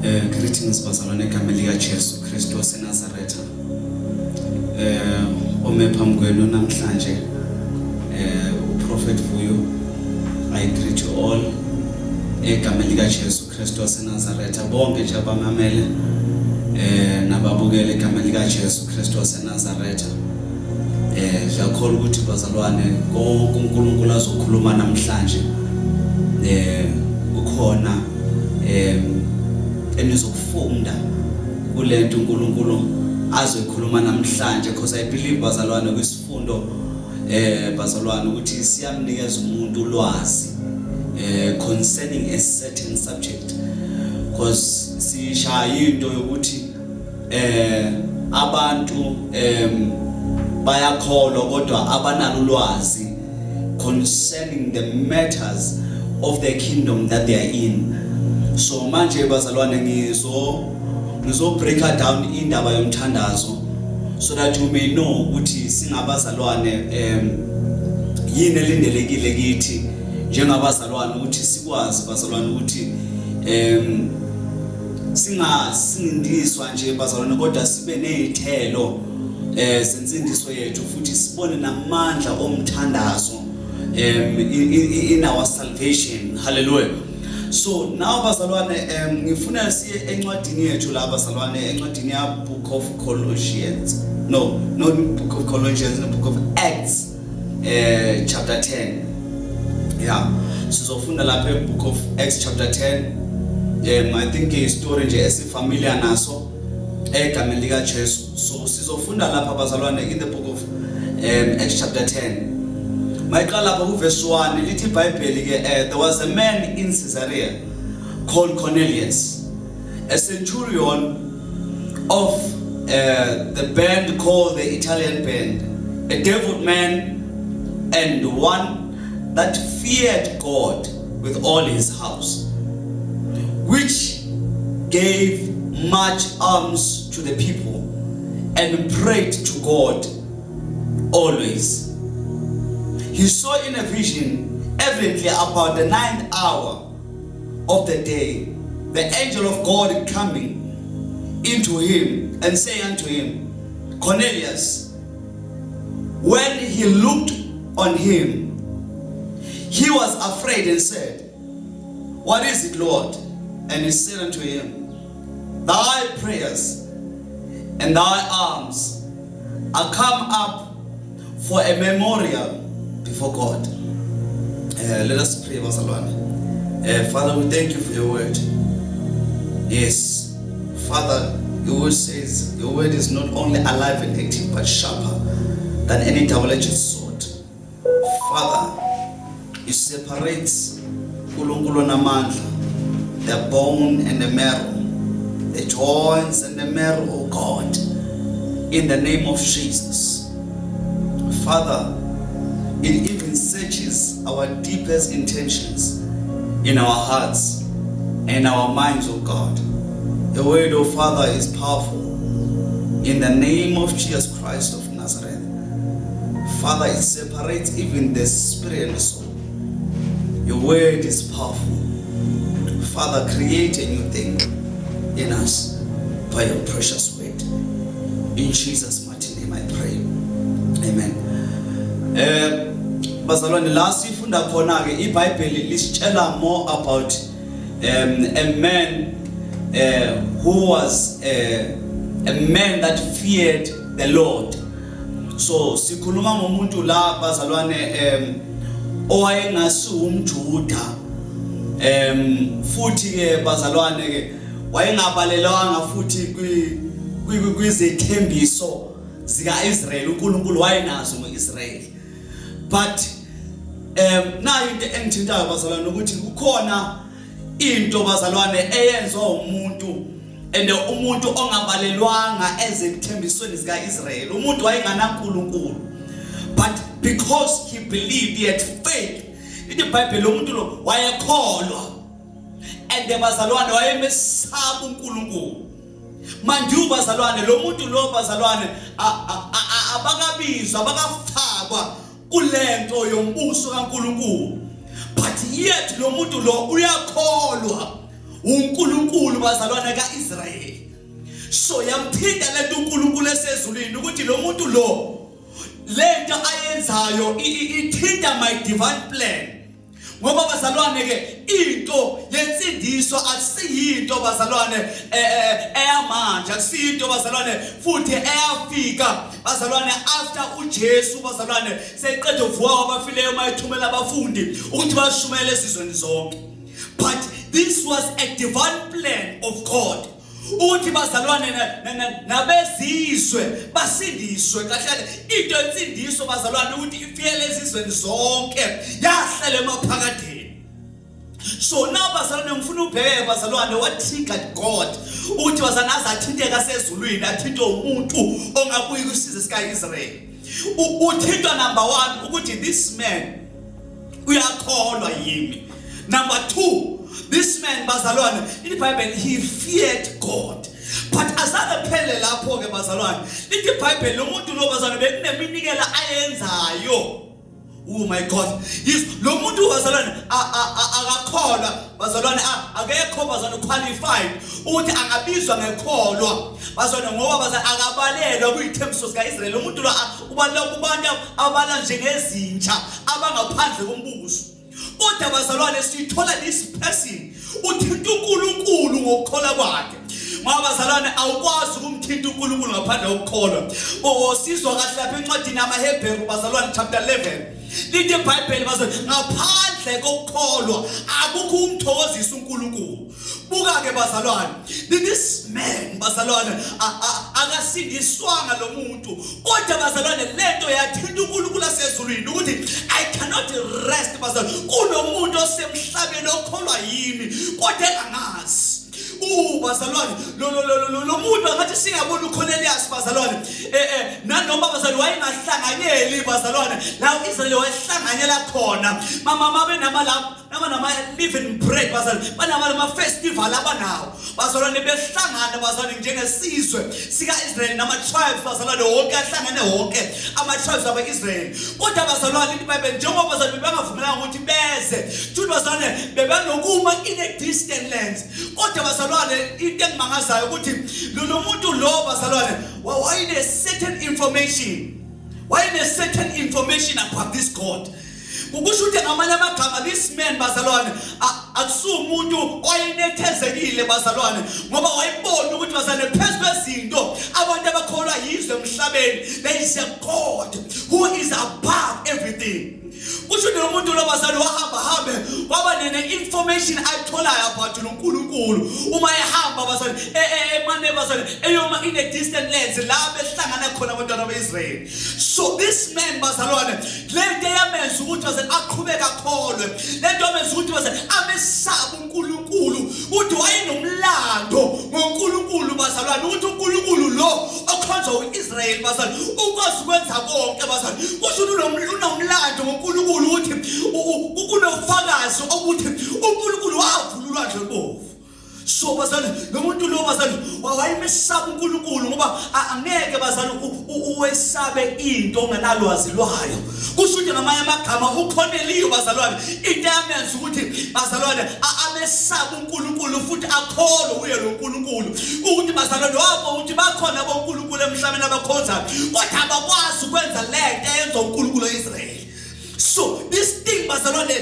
Greetings bazalwane egameni lika Jesu Kristu waseNazaretha. Ome phambi kwenu namhlanje uProphet Vuyo. I greet you all egameni lika Jesu Kristu waseNazaretha, bonke nje abamamele nababukele egameni lika Jesu Kristu waseNazaretha. Ngiyakholwa ukuthi bazalwane, konke uNkulunkulu azokhuluma namhlanje kukhona enizokufunda kulento uNkulunkulu azoyikhuluma namhlanje, because I believe, bazalwane, kwisifundo bazalwane, ukuthi siyamnikeza umuntu ulwazi concerning a certain subject, because sishaya into yokuthi abantu bayakholwa kodwa abanalo ulwazi concerning the matters of the kingdom that they are in. So manje bazalwane, ngizo break down indaba yomthandazo so that you may know ukuthi singabazalwane yini elindelekile kithi njengabazalwane, ukuthi sikwazi bazalwane ukuthi singasindiswa nje bazalwane, kodwa sibe nezithelo zensindiso yethu, futhi sibone namandla omthandazo in our salvation. Hallelujah. So now bazalwane, ngifuna siye encwadini yethu la bazalwane, encwadini ya Book of Colossians, no, not Book of Colossians, the Book of Acts, chapter 10. Yeah, sizofunda lapha e Book of Acts chapter 10. I think i story nje esifamiliar naso egameni lika Jesu. So sizofunda lapha bazalwane, in the Book of Acts chapter 10. Mayiqala lapha ku verse 1, lithi iBhayibheli ke, "There was a man in Caesarea called Cornelius, a centurion of the band called the Italian Band, a devout man and one that feared God with all his house, which gave much alms to the people and prayed to God always. He saw in a vision, evidently about the ninth hour of the day, the angel of God coming into him and saying unto him, 'Cornelius.' When he looked on him, he was afraid and said, 'What is it, Lord?' And he said unto him, 'Thy prayers and thy alms are come up for a memorial before God.'" Let us pray, bazalwane. Father, we thank you for your word. Yes, Father, your word says your word is not only alive and active, but sharper than any double-edged sword. Father, it separates, Nkulunkulu namandla, the bone and the marrow, the joints and the marrow, oh God, in the name of Jesus. Father, it even searches our deepest intentions in our hearts and our minds, oh God. The word, oh Father, is powerful. In the name of Jesus Christ of Nazareth. Father, it separates even the spirit and the soul. Your word is powerful. Father, create a new thing in us by your precious word. In Jesus' mighty name I pray. Amen. Bazalwane, la sifunda khona ke, iBhayibheli lisitshela more about a man who was a man that feared the Lord. So sikhuluma ngomuntu la bazalwane owayengasi umJuda, futhi ke bazalwane ke wayengabalelwanga futhi kwizethembiso zika Israel uNkulunkulu wayenazo ngoIsrael. But nayo into engithintayo bazalwane, ukuthi kukhona into bazalwane eyenziwa umuntu, and umuntu ongabalelwanga ezethembisweni zikaIsrael, umuntu wayenganaNkulunkulu, but because he believed, he had faith. Ithi iBhayibheli umuntu lo wayekholwa and bazalwane wayemesaba uNkulunkulu. Manje ubazalwane, lo muntu lo bazalwane abakabizwa, abakafakwa kulento yombuso kaNkulunkulu, but yet lo muntu lo uyakholwa. uNkulunkulu bazalwane kaIsrayeli. So yamthinta lento uNkulunkulu esezulwini ukuthi lo muntu lo lento ayenzayo ithinta my divine plan. Ngoba bazalwane ke into yensindiso akusiyinto bazalwane eyamanje, akusiyinto bazalwane futhi eyafika bazalwane after uJesu bazalwane seqeda ukuvuka kwabafileyo mayithumela abafundi ukuthi bashumayele ezizweni zonke. But this was a divine plan of God ukuthi bazalwane nabezizwe basindiswe. Kahle into yensindiso bazalwane ukuthi ifikele ezizweni zonke, yahlele emaphakadeni. So now bazalwane ngifuna ubheke bazalwane what triggered God ukuthi bazalwane azathinteka sezulwini, athinte umuntu ongabuyi kwisizwe sikaIsrael. Uthintwa number 1 ukuthi this man uyakholwa yimi. Number 2, this man bazalwane in the Bible he feared God. But azange phele lapho ke bazalwane, lithi iBhayibheli lo muntu lo bazalwane bekuneminikela ayenzayo. Oh my God, yes, lo muntu bazalwane akakholwa bazalwane, akekho bazalwane qualified ukuthi angabizwa ngekholwa bazalwane, ngoba bazalwane akabalelwa kuyithembiso sikaIsrael. Lo muntu lo ubalelwa kubantu abala njengezinja abangaphandle kombuso. Kodwa bazalwane sithola this person uthinta uNkulunkulu ngokukholwa kwakhe. Ngoba bazalwane awukwazi ukumthinta uNkulunkulu ngaphandle kokukholwa. Osizwa kahle lapha encwadini yamaHebheru bazalwane chapter 11. Lithi iBhayibheli bazalwane ngaphandle kokukholwa akukho umthokozisa uNkulunkulu. Buka ke bazalwane, this man bazalwane akasindiswanga lo muntu, kodwa bazalwane lento yathinta uNkulunkulu asezulwini ukuthi I cannot rest bazalwane, kunomuntu osemhlabeni okholwa yimi kodwa engangazi. Bazalwane lo muntu angathi singabona uCornelius bazalwane nanoma bazalwane wayengahlanganyeli bazalwane la uIsrael wayehlanganyela khona, mama mabe nama nama living bread bazalwane, banama lama festival abanawo bazalwane, behlangana bazalwane njengesizwe sikaIsrael nama tribes bazalwane wonke ahlangene wonke ama tribes abaIsrael. Kodwa bazalwane iBhayibheli njengoba bazalwane bengavumelanga ukuthi beze, futhi bazalwane bebanokuma in a distant land. Kodwa bazalwane into engimangazayo ukuthi lo muntu lo bazalwane wayene certain information, wayene certain information about this God. Ukusho ukuthi ngamanye amagama this man bazalwane akusumuntu oyenethezekile bazalwane, ngoba wayebona ukuthi bazalwane phezu kwezinto abantu abakholwa yizwe emhlabeni there is a God who is above everything. Kusho ukuthi lo muntu lo bazalwane wahamba hambe waba nene information ayitholayo about uNkulunkulu uma ehamba bazalwane emane bazalwane eyoma in a distant lands la behlangana khona abantwana beIsrael. So this man bazalwane lento yamenza ukuthi bazalwane aqhubeke akholwe, lento yamenza ukuthi bazalwane amesabe uNkulunkulu, uthi wayenomlando ngoNkulunkulu bazalwane, ukuthi uNkulunkulu lo okhonza uIsrael bazalwane ukwazi ukwenza konke bazalwane. Kusho ukuthi unomlando ngoNkulunkulu, ukuthi kunofakazi ukuthi uNkulunkulu wavula ulwandle olubovu. So bazalwane lo muntu lo bazalwane wayemesaba uNkulunkulu, ngoba angeke bazalwane uwesabe into ongenalwazi lwayo. Kusho ukuthi ngamanye amagama uCornelio bazalwane into yamenza ukuthi bazalwane amesabe uNkulunkulu futhi akholwe kuye lo nkulunkulu, ukuthi bazalwane wabo ukuthi bakhona abonkulunkulu emhlabeni abakhonzayo, kodwa abakwazi ukwenza lento eyenza uNkulunkulu eIsrael. So this thing bazalwane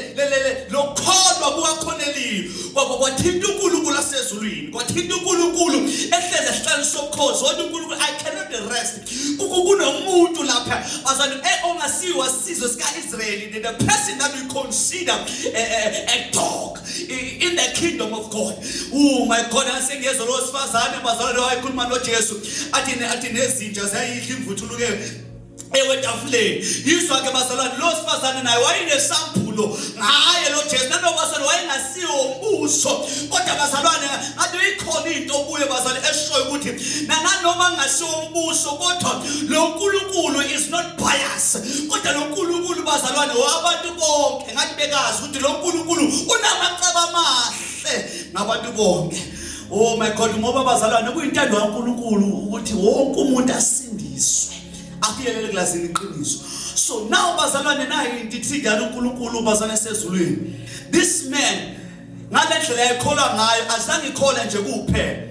lokholwa kukaCornelio kwathinta uNkulunkulu asezulwini, kwathinta uNkulunkulu ehleze esihlalweni sobukhosi. Wathi uNkulunkulu I cannot rest. Kunomuntu lapha bazalwane ongasiwa sizwe sikaIsrael, the person that we consider a dog in the kingdom of God. Oh my God, asengiyezwa lo sifazane bazalwane wayekhuluma noJesu athi nezinja ziyayidla imvuthuluke ewetafuleni. Yizwa ke bazalwane lo sifazane naye wayenesambulo ngaye lo Jesu, nanoba bazalwane wayengasiwo umbuso, kodwa bazalwane ngathi ikhona into kuye bazalwane eshoyo ukuthi nanoma ngasiwo umbuso kodwa lo nkulunkulu is not biased, kodwa lo nkulunkulu bazalwane wabantu bonke. Ngathi bekazi ukuthi lo nkulunkulu unamacebo amahle ngabantu bonke. Oh my God, ngoba bazalwane kuyintando kaNkulunkulu ukuthi wonke umuntu asindiswe afiyelele kulazini iqiniso. So now bazalwane nayo into itrigger uNkulunkulu bazalwane sezulwini. This man Ngale ndlela yayikholwa ngayo, azange ikhole nje kuphela,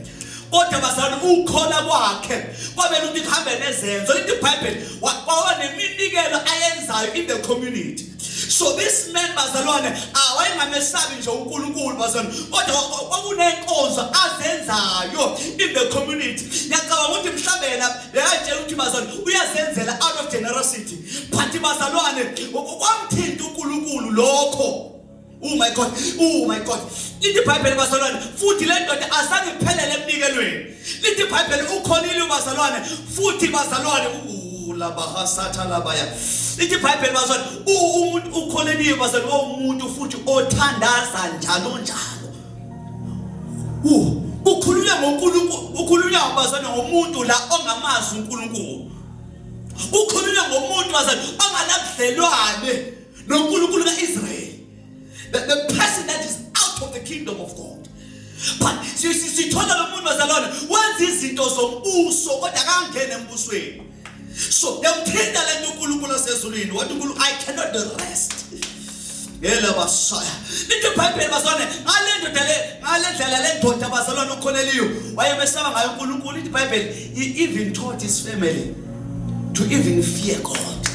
kodwa bazalwane, ukukholwa kwakhe kwamele ukuthi kuhambe nezenzo. Lithi iBhayibheli kwaba neminikelo ayenzayo in the community. So this man, bazalwane, awayengamesabi nje uNkulunkulu, bazalwane, kodwa kwakunenkonzo azenzayo in the community. Ngiyacabanga ukuthi mhlambe yena bekatshela ukuthi, bazalwane, uyazenzela out of generosity, but bazalwane, kwamthinta uNkulunkulu lokho. Oh my God, oh my God. Lithi iBhayibheli, bazalwane, futhi le ndoda azange iphelele emnikelweni. Lithi iBhayibheli ukhonile, bazalwane, futhi bazalwane, labahasatha labaya. Lithi iBhayibheli, bazalwane, umuntu ukholeliwe, bazalwane, umuntu futhi othandaza njalo njalo. Ukhulunywa ngoNkulunkulu, ukhulunywa, bazalwane, ngomuntu la ongamazi uNkulunkulu. Ukhulunywa ngomuntu, bazalwane, onganabudlelwane noNkulunkulu kaIsrael. The person that is out of the kingdom of God. But sithola lo muntu, bazalwane, wenza izinto zombuso kodwa akangena embusweni. So yamthinta lento uNkulunkulu asezulwini. Wathi uNkulunkulu, "I cannot rest." Yela basaya. Lithi iBhayibheli, bazalwane, ngale ndoda le, ngale ndlela le ndoda, bazalwane, uKhoneliyo wayemesaba ngayo uNkulunkulu. Lithi iBhayibheli he even taught his family to even fear God.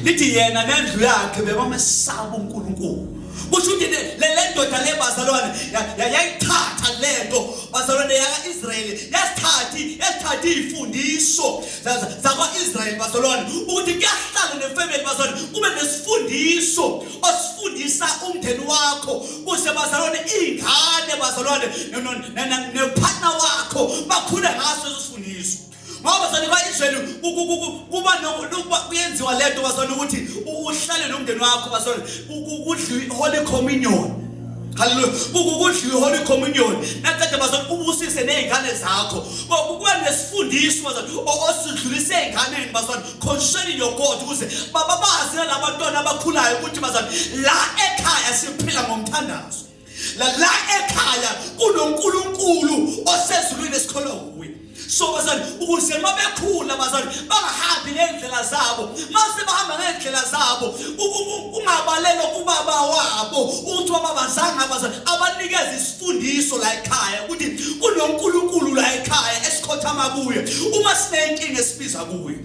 Lithi yena nendlu yakhe bebamesaba uNkulunkulu. Kusho ukuthi le ndoda le, bazalwane, yayithatha lento, bazalwane, yaka-Israyeli, yasithatha izifundiso zakwa-Israyeli, bazalwane, ukuthi kuyahlala nefamily, bazalwane, kube nesifundiso osifundisa umndeni wakho kuze, bazalwane, iy'ngane, bazalwane, nepartner wakho bakhule ngaso leso sifundiso. Ngoba bazalwane, kwa-Israyeli kuba kuyenziwa lento, bazalwane, ukuthi uhlale nomndeni wakho, bazalwane, kudliwe i-holy communion. Haleluya. Kudliwe i-holy communion, naqeda, bazalwane, ubusise ney'ngane zakho. Kuba nesifundiso, bazalwane, osidlulise ey'nganeni, bazalwane, concerning your God, ukuze babazi nalabantwana abakhulayo ukuthi, bazalwane, la ekhaya siphila ngomthandazo, la ekhaya kunoNkulunkulu osezulwini esikholwa kuye. So bazalwane, ukuze mabekhula, bazalwane, bangahambi ngey'ndlela zabo. Mase bahamba ngey'ndlela zabo, kungabalelwa kubaba wabo ukuthi baba bazange, bazalwane, abanikeze isifundiso la ekhaya ukuthi kunoNkulunkulu la ekhaya esikhothama kuye uma sinenkinga, esibiza kuye.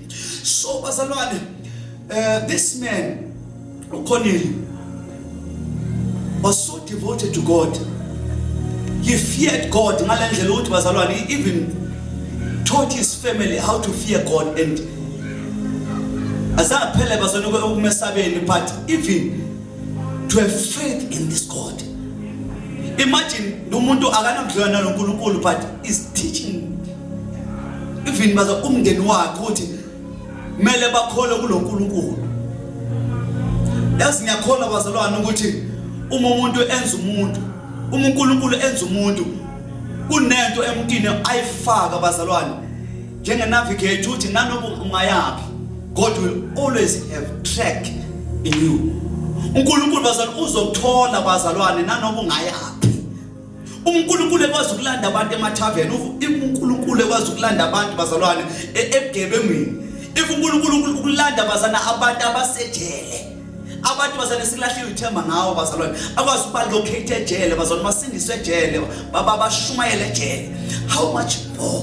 So bazalwane, this man uCornelius was so devoted to God. He feared God ngale ndlela ukuthi, bazalwane, he even taught his family how to fear God, and azange phele, bazalwane, ukumesabeni, but even to have faith in this God. Imagine, lo muntu akanabudlelwane noNkulunkulu, but is teaching even baza umndeni wakhe ukuthi kumele bakholwe kuloNkulunkulu. Yazi, ngiyakholwa, bazalwane, ukuthi uma umuntu enza umuntu, uma uNkulunkulu enza umuntu, kunento emntwini ayifaka, bazalwane, njenge navigate, ukuthi nanoba ungayaphi, God will always have track in you. uNkulunkulu, bazalwane, uzokuthola, bazalwane, nanoba ungayaphi. UNkulunkulu ekwazi ukulanda abantu emathaveni, uNkulunkulu ekwazi ukulanda abantu, bazalwane, ebugebengwini, if uNkulunkulu ukulanda, bazana, abantu abasejele, abantu, bazalwane, silahliwe ithemba ngawo, bazalwane, akwazi ukuba locate ejele, bazalwane, basindiswe ejele, baba bashumayele ejele, how much more,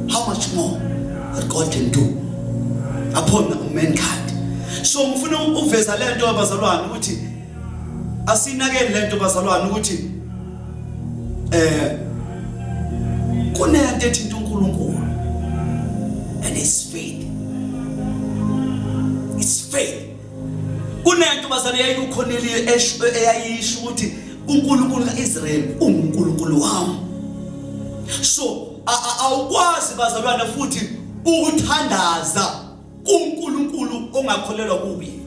how much more that God can do upon mankind? So ngifuna ukuveza lento, bazalwane, ukuthi asinakeni lento, bazalwane, ukuthi kunento ethinta uNkulunkulu, and it's faith, it's faith. Kunento, bazalwane, yayikukhoneliyo eyayisho ukuthi uNkulunkulu kaIsrael unguNkulunkulu wami. So awukwazi, bazalwane, futhi ukuthandaza kuNkulunkulu ongakholelwa kuye.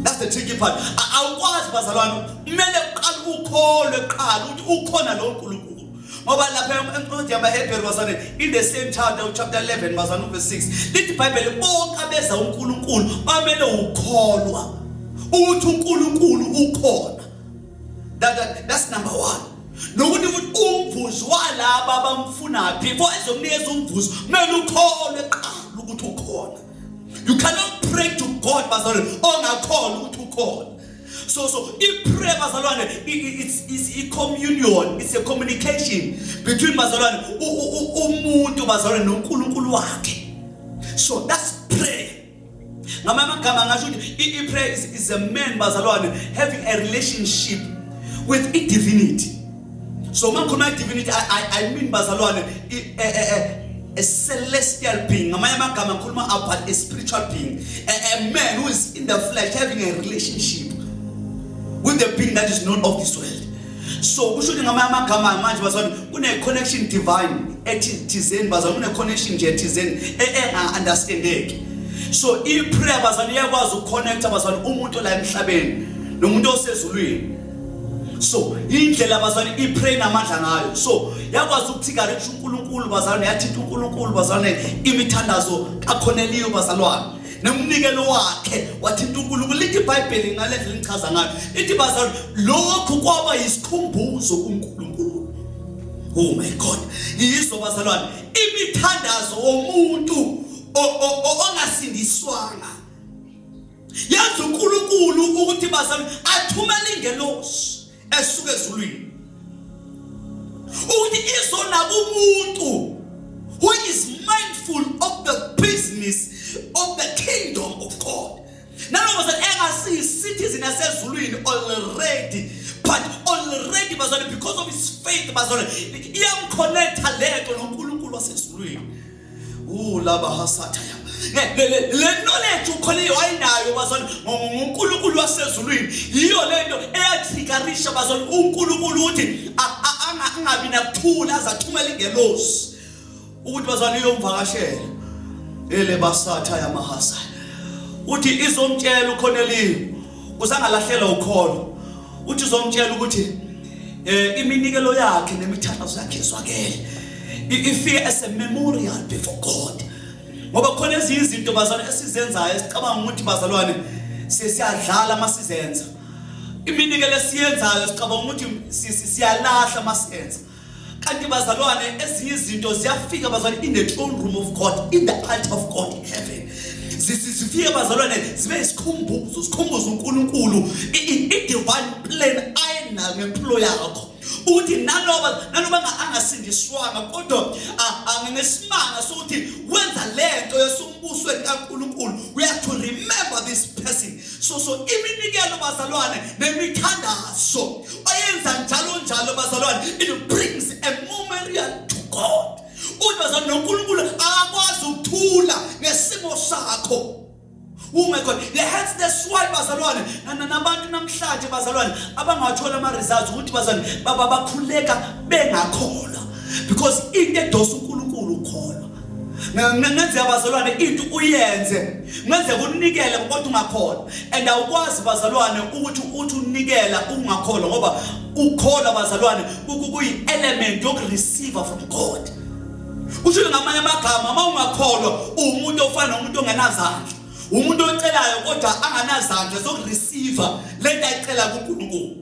That's the tricky part. Awukwazi, bazalwane, kumele uqale ukholwe kuqala ukuthi ukhona lo uNkulunkulu, ngoba lapha encwadi yamaHebheru, bazalwane, in the same chapter, chapter 11, bazalwane, verse 6, lithi iBhayibheli bonke abeza uNkulunkulu bamele ukholwa ukuthi uNkulunkulu ukhona. That's number 1, nokuthi futhi umvuzo walaba abamfunayo. Before ezokunikeza umvuzo, kumele ukholwe kuqala ukuthi ukhona. You cannot pray to God, bazalwane, ongakholwa ukuthi ukhona. So i-prayer, bazalwane, it's a communion, it's a communication between, bazalwane, umuntu, bazalwane, noNkulunkulu wakhe. So that's prayer. Ngamanye amagama ngasho ukuthi i-prayer is a man, bazalwane, having a relationship with i-divinity. So uma ngikhuluma divinity, I mean, bazalwane, a celestial being. Ngamanye amagama ngikhuluma about a spiritual being, a man who is in the flesh having a relationship with the being that is not of this world. So kusho ukuthi ngamanye amagama manje, bazalwane, kune connection divine ethizeni, bazalwane, kune connection nje ethizeni enga-understandeki. So i-prayer, bazalwane, iyakwazi ukuconnecta, bazalwane, umuntu la emhlabeni nomuntu osezulwini. So indlela, bazalwane, i-prayer namandla ngayo, so yakwazi ukutriggerisha uNkulunkulu, bazalwane, yathinta uNkulunkulu, bazalwane, imithandazo kaCornelio, bazalwane, nomnikelo wakhe wathinta uNkulunkulu. Lithi iBhayibheli ngale ndlela engichaza ngayo, lithi, bazalwane, lokhu kwaba yisikhumbuzo kuNkulunkulu. Oh my God, yizo, bazalwane, imithandazo womuntu ongasindiswanga yenza uNkulunkulu ukuthi, bazalwane, athumele ingelosi esuka ezulwini ukuthi izona kumuntu who is mindful of the business of the kingdom of God, naloko bazalwane engasiyi citizen yasezulwini already, but already, bazalwane, because of his faith, bazalwane, iyamconnecta lento noNkulunkulu wasezulwini. Ulaba hasatha ya le knowledge ukhona wayinayo, bazalwane, ngoNkulunkulu wasezulwini, yiyo lento eyatriggerisha, bazalwane, uNkulunkulu ukuthi angabi nakuthula azathumela ingelosi ukuthi, bazalwane, iyomvakashela ele basatha yamahasa, uthi izomtshela uCornelio usangalahlelwa ukholo, uthi izomtshela ukuthi iminikelo yakhe nemithandazo yakhe izwakele, ifike as a memorial before God. Ngoba khona ezinye izinto, bazalwane, esizenzayo esicabanga ukuthi, bazalwane, siyadlala masizenza. Iminikelo esiyenzayo sicabanga ukuthi siyalahla masiyenza, kanti, bazalwane, ezinye izinto ziyafika, bazalwane, in the throne room of God, in the altar of God in heaven. Zifike, bazalwane, zibe isikhumbuzo, sikhumbuzo uNkulunkulu i-divine plan ayenayo ngempilo yakho, ukuthi nanoba angasindiswanga, kodwa ngesimanga sokuthi wenza lento yasembusweni kaNkulunkulu, we have to remember this person. So iminikelo, bazalwane, nemithandazo oyenza njalo njalo, bazalwane, it brings a memorial to God, uthi, bazalwane, noNkulunkulu akakwazi ukuthula ngesimo sakho. Oh my God. The hence that's why, bazalwane, nabantu namhlanje, bazalwane, abangathola ama results ukuthi, bazalwane, baba bakhuleka bengakholwa, because into edosa uNkulunkulu ukholwa. Ngenzeka, bazalwane, into uyenze, ngenzeka unikele kodwa ungakholwa, and awukwazi, bazalwane, ukuthi uthi unikela ungakholwa, ngoba ukholwa, bazalwane, kuyi element yokureceive from God. Kusho ngamanye amagama, uma ungakholwa, umuntu ofana nomuntu ongenazandla, umuntu ocelayo kodwa anganazandla zokureceive lento ayicela kuNkulunkulu.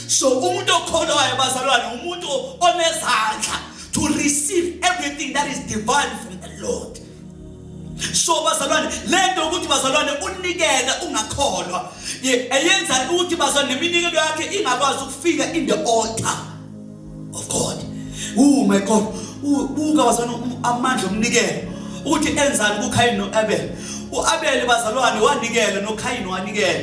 So umuntu okholwayo, bazalwane, umuntu onezandla to receive everything that is divine from the Lord. So bazalwane, lento ukuthi, bazalwane, unikele ungakholwa, eyenza ukuthi, bazalwane, neminikelo yakhe ingakwazi ukufika in the altar of God. Oh my God, buka, bazalwane, amandla omnikelo ukuthi enzani kuKhayini noAbel. uAbel, bazalwane, wanikela, noKhayini wanikela,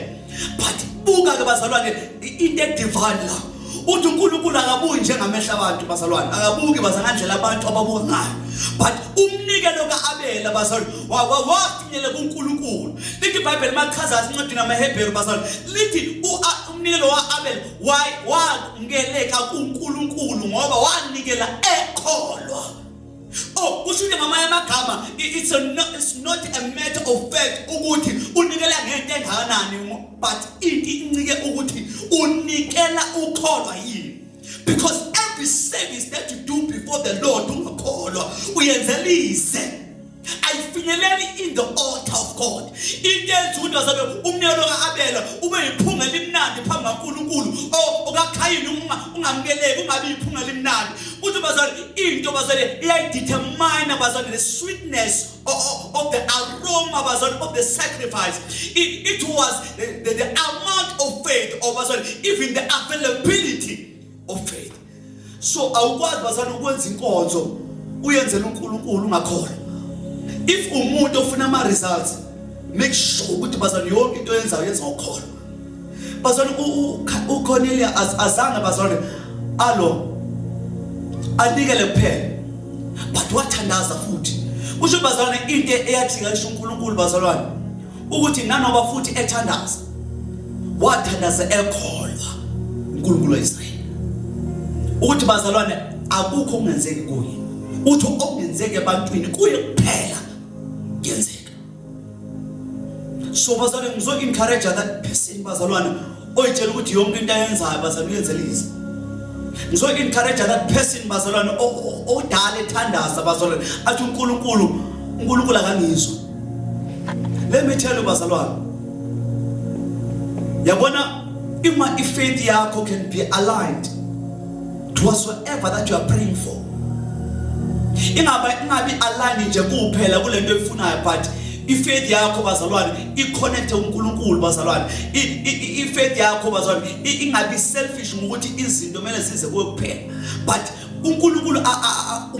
but buka ke, bazalwane, into edivine la, uthi uNkulunkulu akabuki njengamehlo abantu, bazalwane, akabuki bazalwane abantu ababuka ngayo, but umnikelo kaAbel, bazalwane, wafinyele kuNkulunkulu. Lithi iBhayibheli machaza incwadi namaHebheru, bazalwane, lithi umnikelo waAbel wangeleka kuNkulunkulu ngoba wanikela ekholwa. Oh, kusho ukuthi ngamanye amagama it's no, it's not a matter of fact ukuthi unikela ngento engakanani, but into incike ukuthi unikela ukholwa yini, because every service that you do before the Lord ungakholwa uyenzelise, ayifinyeleli in the altar of God. Into enza ukuthi azabe umnikelo kaAbela ube yiphunga elimnandi phambi kaNkulunkulu, okaKhayini ungamukeleki, ungabi yiphunga elimnandi, kuthi Kusho bazalwane, into bazalwane iyayidetermine bazalwane the sweetness of the aroma bazalwane of the sacrifice. It was the amount of faith or bazalwane even the availability of faith. So awukwazi bazalwane ukwenza inkonzo uyenzela uNkulunkulu ungakholwa. If umuntu ofuna ama results, make sure ukuthi bazalwane yonke into oyenzayo yenza ngokukholwa. Bazalwane, uCornelia azange bazalwane alo anikele kuphela, but wathandaza futhi. Kusho bazalwane into eyathi ngisho uNkulunkulu bazalwane ukuthi nanoba futhi ethandaza, wathandaza ekholwa uNkulunkulu waIsrayeli ukuthi bazalwane akukho okungenzeki kuye, uthi okungenzeki ebantwini kuye kuphela kuyenzeka. So bazalwane, ngizo encourage that person bazalwane oyitshela ukuthi yonke into ayenzayo bazalwane uyenzela ize. Ngizo encourage that person bazalwane odala ethandaza bazalwane athi uNkulunkulu, uNkulunkulu akangizwa. Let me tell you bazalwane, yabona ima ifaith yakho can be aligned to whatsoever that you are praying for, ingabi aligned nje kuphela kulento oyifunayo, but ifaith yakho bazalwane iconnect uNkulunkulu bazalwane, ifaith yakho bazalwane ingabi selfish ngokuthi izinto kumele zize kuwe kuphela, but uNkulunkulu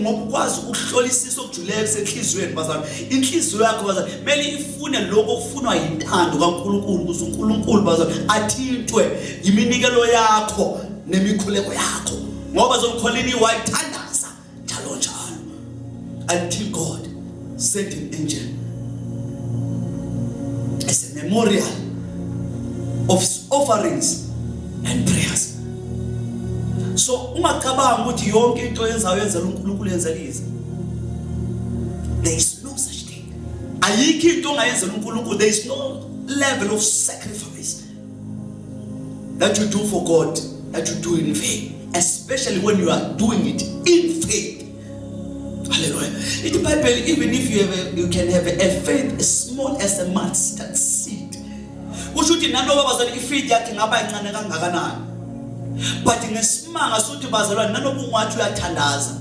ngokwazi ukuhlolisisa okujuleyo kusenhliziyweni bazalwane, inhliziyo yakho bazalwane kumele ifune lokho okufunwa yintando kaNkulunkulu ukuze uNkulunkulu bazalwane athintwe iminikelo yakho nemikhuleko yakho, ngoba zomkholini wayithandaza njalo njalo until God sent an angel as a memorial of his offerings and prayers. So ungacabanga ukuthi yonke into oyenzayo yenzela uNkulunkulu, yenzela ize. There is no such thing. Ayikho into ongayenzela uNkulunkulu. There is no level of sacrifice that you do for God that you do in vain, especially when you are doing it in faith. Hallelujah. In the Bible, even if you can have a faith as small as a mustard seed, kusho ukuthi nanoba bazalwane ifaith yakhe ingaba incane kangakanani, but ngesimanga sokuthi bazalwane nanoba ungathi uyathandaza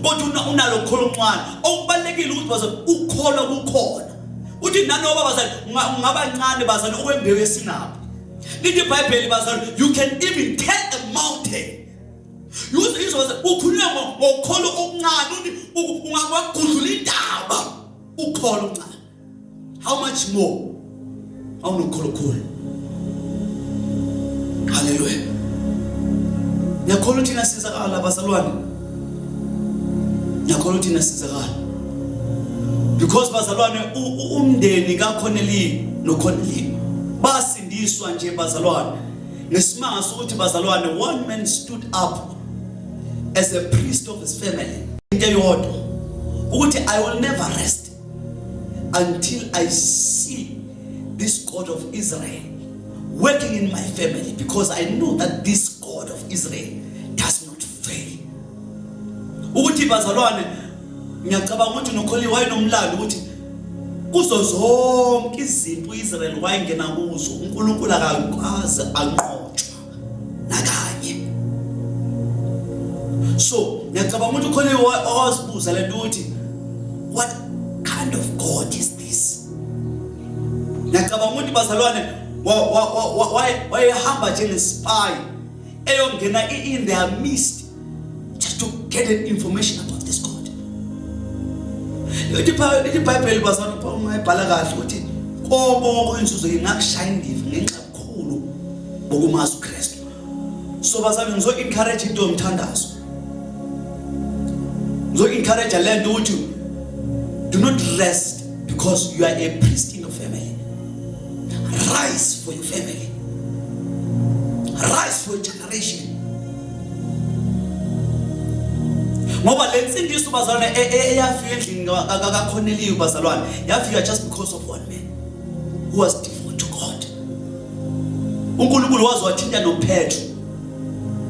kodwa unalo ukholo oncane, okubalekile ukuthi bazalwane ukukholwa kukhona. Uthi nanoba bazalwane ungaba ncane bazalwane okwembewu yesinaphi, lithi iBhayibheli bazalwane you can even tell a mountain. Yuzwe ukhulunywa ngokholo okuncane, uthi ungagudlula intaba ukholo okuncane, how much more awunokholo okukhulu. Haleluya. Ngiyakholwa ukuthi nasizakala bazalwane, ngiyakholwa ukuthi nasizakala, because bazalwane umndeni kaCornelius noCornelius basindiswa nje bazalwane ngesimanga sokuthi bazalwane one man stood up as a priest of his family. Into eyodwa ukuthi I will never rest until I see this God of Israel working in my family, because I know that this God of Israel does not fail. Ukuthi bazalwane ngiyacabanga ukuthi noKholi wayenomlando ukuthi kuzo zonke izimpi uIsrael wayengena kuzo uNkulunkulu akakwazi anqotshwa nakanye. So ngiyacabanga ukuthi uKholi wazibuza lento ukuthi what kind of God is this. Ngiyacabanga ukuthi bazalwane wayehamba njengespy eyongena in their midst just to get an information about this God. Lithi iBhayibheli bazalwane ungayibhala kahle ukuthi konke inzuzo ingakushaya indiva ngenxa yobukhulu bokumazi uKristu. So bazalwane ngizo encourage into yomthandazo, ngizo encourage lento ukuthi do not rest because you are a priest in your family. Rise for your family, rise for your generation, ngoba le nsindiso bazalwane eyafika endlini kaCornelius bazalwane yafika just because of one man who was devoted to God. uNkulunkulu waze wathinta noPetro,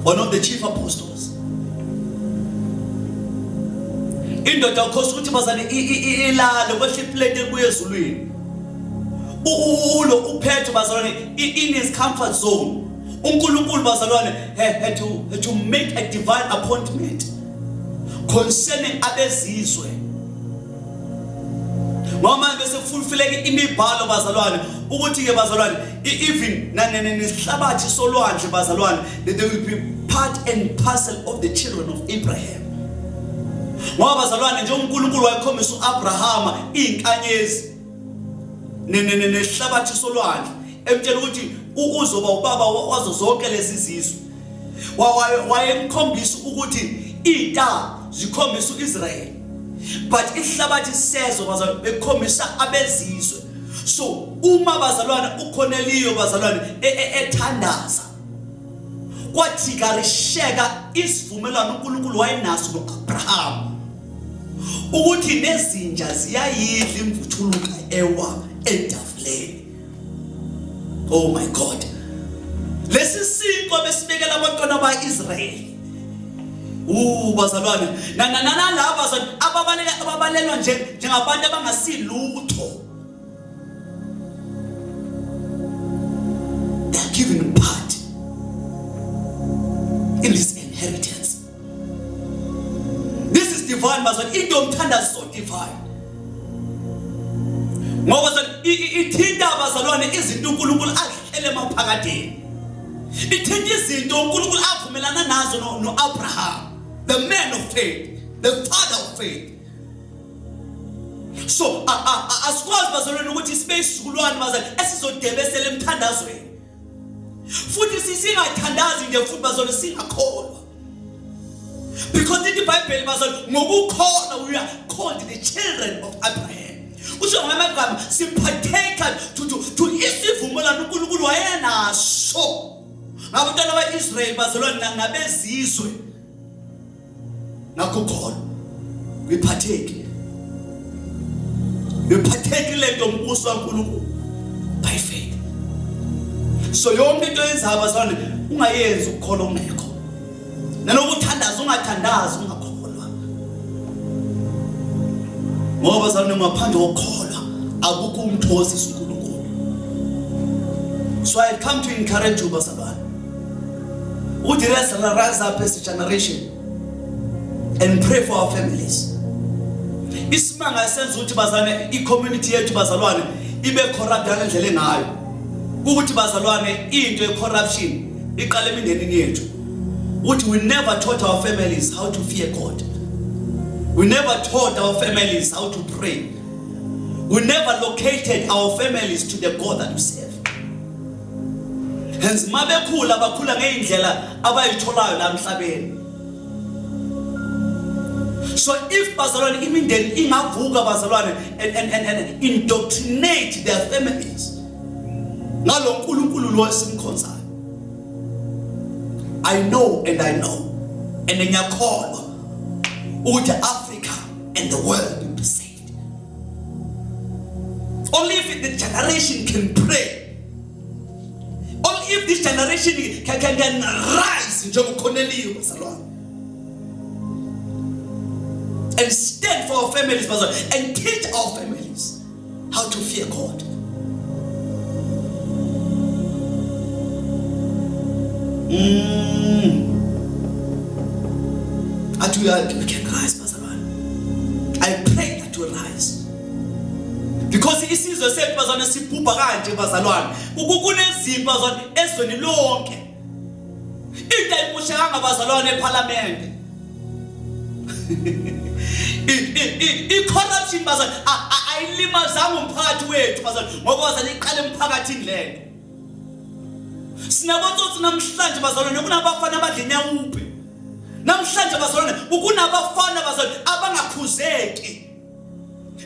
one of the chief apostles, indoda ukhosa ukuthi bazane ilale kwehla iplate ebuye ezulwini. Ulo uPetro bazalwane in his comfort zone, uNkulunkulu bazalwane had to make a divine appointment. Concerning abezizwe. Ngoba manje bese kufulfileke imibhalo bazalwane ukuthi ke bazalwane even nesihlabathi solwandle bazalwane, that they will be part and parcel of the children of Abraham. Ngoba bazalwane, njengoNkulunkulu wayekhombisa uAbrahama izinkanyezi nesihlabathi solwandle, emtshela ukuthi uzoba ubaba wazo zonke lezi zizwe, wayemkhombisa ukuthi iy'ntaba zikhombisa u-Israyeli, but isihlabathi sezwe bazalwane bekhombisa abezizwe. So uma bazalwane uKorneliyo bazalwane ethandaza, kwathi karisheka isivumelwano uNkulunkulu wayenaso noAbraham ukuthi nezinja ziyayidla imvuthuluka ewa etafuleni. Oh my God, lesi sinkwa besibekela abantwana baIsrayeli. Bazalwane, nalaba bazalwane ababaleka ababalelwa nje njengabantu abangasilutho, they are given part in this inheritance. This is divine, bazalwane. Into yomthandazo so divine, ngoba bazalwane ithinta bazalwane izinto uNkulunkulu azihlele emaphakadeni, ithinta izinto uNkulunkulu avumelana nazo no-Abraham, the man of faith, the father of faith. So asikwazi bazalwane ukuthi sibe isizukulwane bazalwane esizodebesela emthandazweni, futhi singathandazi nje futhi bazalwane singakholwa, because ithi iBhayibheli bazalwane, ngokukholwa we are called the children of Abraham. Kusho ngamagama sipartaker to isivumelwano uNkulunkulu wayenaso ngabantwana ba-Israyeli bazalwane nabezizwe. Ngakho khona we partake lento umbuso kaNkulunkulu by faith. So yonke into yenzayo bazalwane, ungayenzi ukukholwa ungekho, nanokuthandaza ungathandazi ungakholwa, ngoba bazalwane, ngaphandle kokukholwa akukho umthokozisa uNkulunkulu. So I come to encourage you bazalwane ukuthi let's rise up as a generation and pray for our families. Isimanga esenza ukuthi bazalwane i-community yethu bazalwane ibe corrupt ngalendlela engayo, ukuthi bazalwane into ye-corruption iqala emindenini yethu, ukuthi we never taught our families how to fear God, we never taught our families how to pray, we never located our families to the God that we serve. Hence mabekhula bakhula ngeyindlela abayitholayo la emhlabeni. So if bazalwane imindeni ingavuka bazalwane and indoctrinate their families ngalo nkulunkulu lo esimkhonzayo, I know and I know and ngiyakholwa ukuthi Africa and the world will be saved. Only if the generation can pray, only if this generation can rise njengoKorneliyo bazalwane and stand for our families bazalwane and teach our families how to fear God. Athi we can rise bazalwane. I pray that we rise, because isizwe sethu bazalwane sibhubha kanje bazalwane, kunezimpi bazalwane ezweni lonke, into ayipushekanga bazalwane eParliament. I-corruption bazalwane ayilimazanga umphakathi wethu bazalwane, ngoba bazalwane iqala emphakathini lento. Sinabotsotsi namhlanje bazalwane, kunabafana abadla inyawupe namhlanje bazalwane, kunabafana bazalwane abangakhuzeki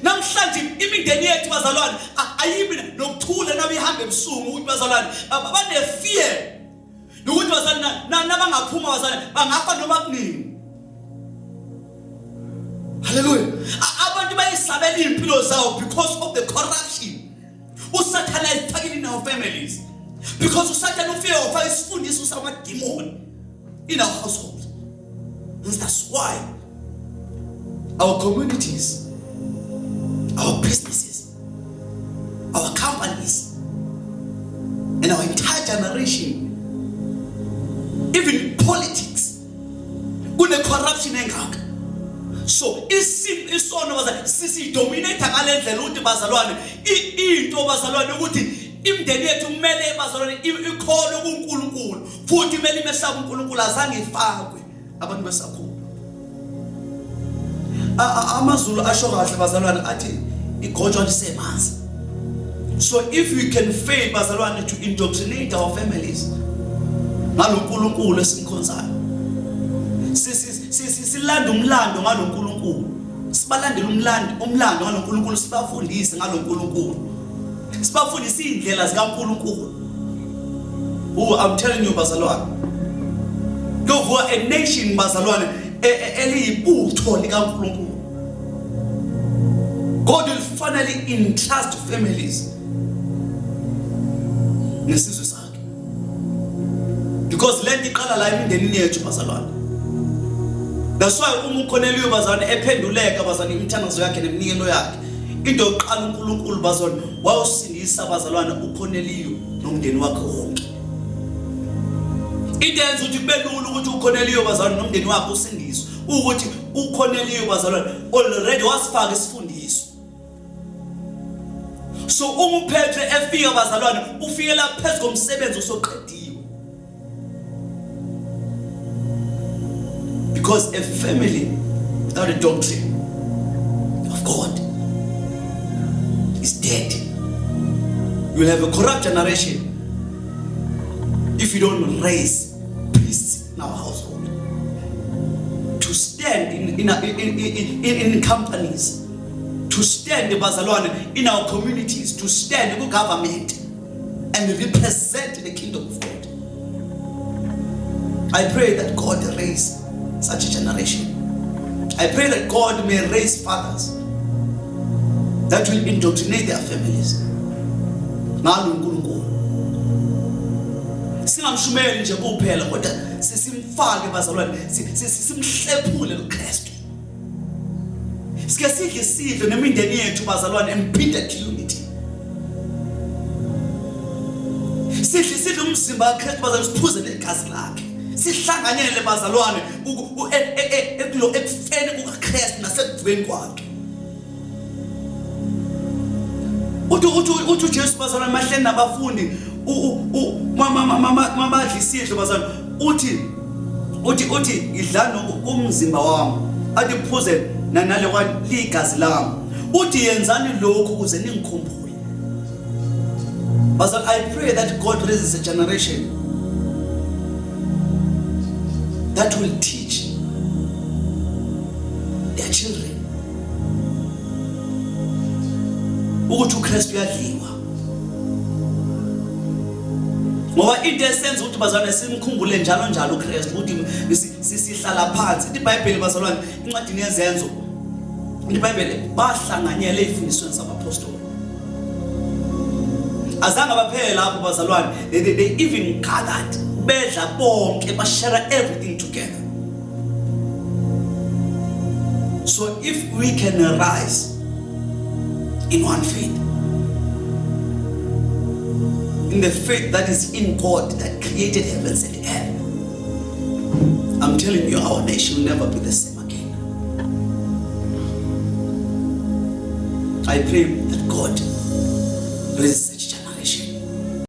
namhlanje. Imindeni yethu bazalwane ayibi nokuthula nabihamba ebusuku, ukuthi bazalwane bane-fear nokuthi bazalwane nabangaphuma bazalwane bangafa noma kunini. Haleluya! Abantu bayisabela iy'mpilo zawo because of the corruption usathane ayifakile in our families, because usathane ufike wafaka isifundiso samadimoni in our household. And that's why our communities, our businesses, our companies and our entire generation, even politics, kune-corruption engaka. So isono bazalwane sisidominate ngalendlela ukuthi bazalwane into bazalwane ukuthi imindeni yethu kumele bazalwane ikholwe kuNkulunkulu futhi kumele imesabe uNkulunkulu, azange ifakwe abantu besakhula. AmaZulu asho kahle bazalwane, athi igotshwa lisemanzi. So if we can fail bazalwane to indoctrinate our families ngaloNkulunkulu esimkhonzayo, silanda umlando ngaloNkulunkulu, sibalandele umlando ngaloNkulunkulu, sibafundise ngaloNkulunkulu, sibafundise izindlela zikaNkulunkulu. Oh, I'm telling you bazalwane, kuyovuka a nation bazalwane eliyibutho likaNkulunkulu. God will finally entrust families nesizwe sakhe, because lento iqala la emindenini yethu bazalwane. That's why uma uKorneliyu bazalwane ephenduleka bazalwane imithandazo yakhe neminikelo yakhe, into yokuqala uNkulunkulu bazalwane wawusindisa bazalwane uKorneliyu nomndeni wakhe wonke. Into yenza ukuthi kube lula ukuthi uKorneliyu bazalwane nomndeni wakhe usindiswe ukuthi uKorneliyu bazalwane already wasifaka isifundiso. So uma uPetru efika bazalwane ufikela phezu komsebenzi osoqediwe, because a family without a doctrine of God is dead. You will have a corrupt generation if you don't raise priests in our household to stand in companies, to stand bazalwane in our communities, to stand in government and represent the kingdom of God. I pray that God raise such a generation. I pray that God may raise fathers that will indoctrinate their families ngalo uNkulunkulu. Singamshumeli nje kuphela, kodwa sisimfake bazalwane, simhlephule uKristu. Sike sidle isidlo nemindeni yethu bazalwane emphinde unity. Sidle isidlo umzimba kaKristu bazalwane, siphuze negazi lakhe. Sihlanganyele bazalwane ekufeni kukaKristu nasekuvukeni kwakhe. Uthi uJesu bazalwane mahleni nabafundi mabadla isidlo bazalwane, uthi uthi uthi idlani umzimba wami, athi phuze nale ligazi lami, uthi yenzani lokhu ukuze ningikhumbule. Bazalwane, I pray that God raises a generation that will teach their children ukuthi uKristu uyadliwa, ngoba into esenza ukuthi bazalwane simkhumbule njalo njalo uKristu ukuthi sihlala phansi. IBhayibheli bazalwane incwadini yeZenzo, iBhayibheli bahlanganyele ezifundisweni zabapostoli. Azange baphele lapho bazalwane, they even gathered, bedla bonke, bashare everything together. So if we can rise in one faith, in the faith that is in God that created heavens and earth, I'm telling you, our nation will never be the same again. I pray that God raises